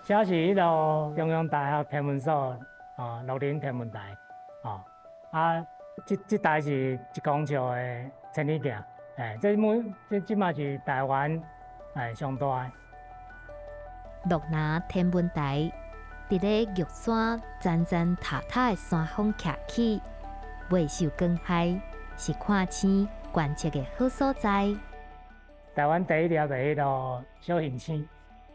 這是彼个中央大學天文所啊，鹿林天文台啊，啊，這台是1公尺的千里鏡，欸，這目這這馬是台灣欸上大的。鹿林天文台佇咧玉山層層塔塔的山峰徛起，袂受光害，是看星觀測的好所在。台灣第一粒的彼个小行星，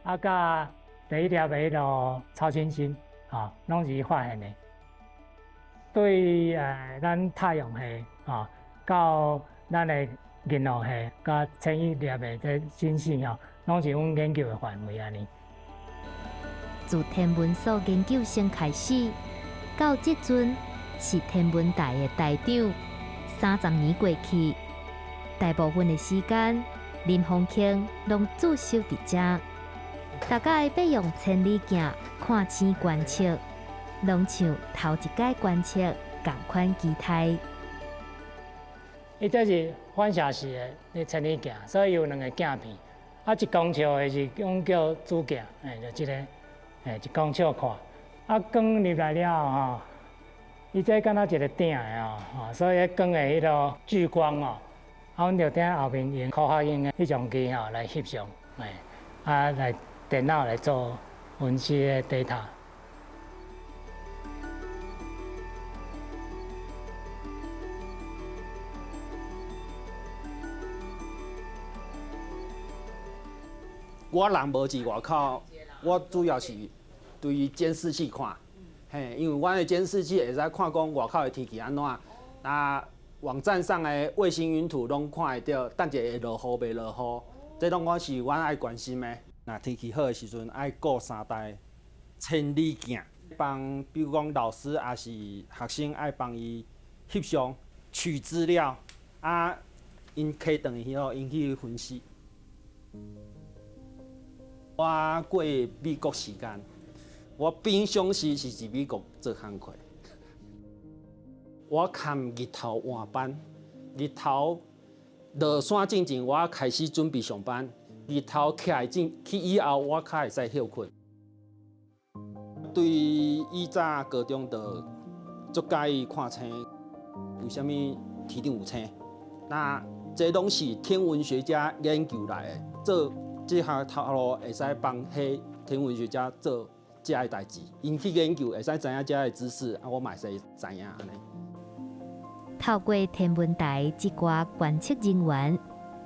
啊，佮第一粒的彼个超新星，吼，攏是發現的。對咱太陽系，吼，到咱的銀河系，佮千億粒的這星星吼，攏是阮研究的範圍按呢。自天文所研究生開始，到這陣是天文台的台長，30年過去，大部分的時間，林鴻慶攏駐守佇遮。逐擺欲用千里鏡看星觀測，攏像頭一擺觀測仝款期待。伊這是反射式的千里鏡，所以有兩個鏡片。啊，1公尺的是講叫主鏡，欸，就這個，欸，1公尺寬。啊，光入來了後吼，伊這敢若一個鼎的吼，吼，所以光的彼個聚光哦，啊，阮就佇後面用科學用的翕相機吼來翕相，欸，啊，來電腦來做分析的 data。我人無佇外口，我主要是對監視器看，嘿，因為阮的監視器會使看講外口的天氣按怎，啊，網站上的衛星雲圖攏看會著，等一下會落雨袂落雨，這攏我是阮愛關心的。若天氣好的時陣，愛顧三台千里鏡，幫比如講老師抑是學生愛幫伊翕相、取資料，啊，𪜶揢轉去予，𪜶去分析。我過美國時間，我平常時是佇美國做工課。我堪日頭換班，日頭落山進前，我開始準備上班。日頭起來進去以後，我較會使歇睏。對以早高中就足佮意看星，為啥物天頂有星？那這攏是天文學家研究來的，做這項頭路會使幫彼天文學家做這个代誌，𪜶去研究會使知影這个知識，啊，我嘛會使知影按呢。透過天文台這寡觀測人員，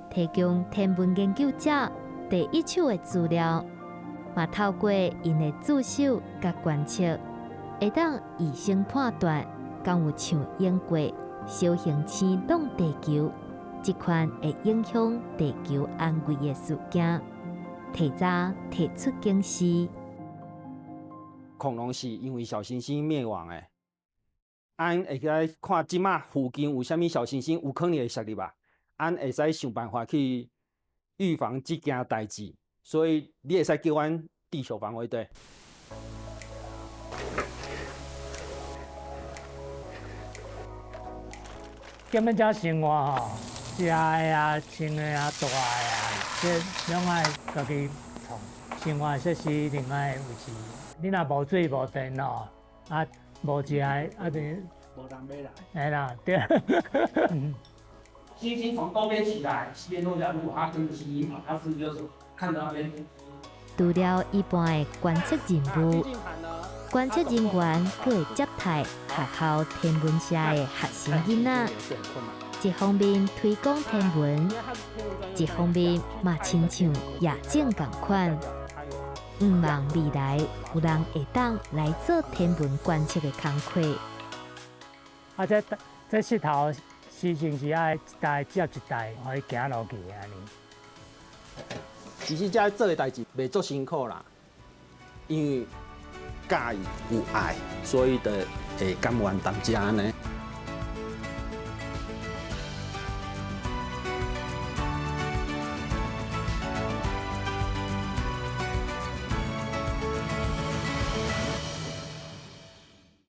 提供天文研究者第一手的資料，嘛透過𪜶的駐守佮觀測，會當預先判斷，敢有像英國小行星撞地球這款會影響地球安危的事件，提早提出警示。恐龍是因為小行星滅亡的。阮會使看這馬附近有啥物小行星有可能會射入來，阮會使想辦法去預防這件代誌。所以你會使叫阮地球防衛隊。踮咧遮生活吼，食的啊、穿的啊、住的啊，這攏愛家己創。生活設施一定愛維持。你若無水無電吼，啊無食的啊就無人欲來。嘿啦，對。星星從東邊起來，西邊落下。如果它跟星星跑，它是不是就是看到那邊？除了一般的觀測任務，觀測人員閣會接待學校天文社的學生囡仔。一方面推廣天文，一方面嘛親像夜景仝款。向望未來有人會當來做天文觀測的工課。啊，這石頭時陣是愛一代接一代，予伊行落去按呢。其實這做的代誌袂足辛苦啦，因為佮意有愛，所以就會甘願踮遮按呢。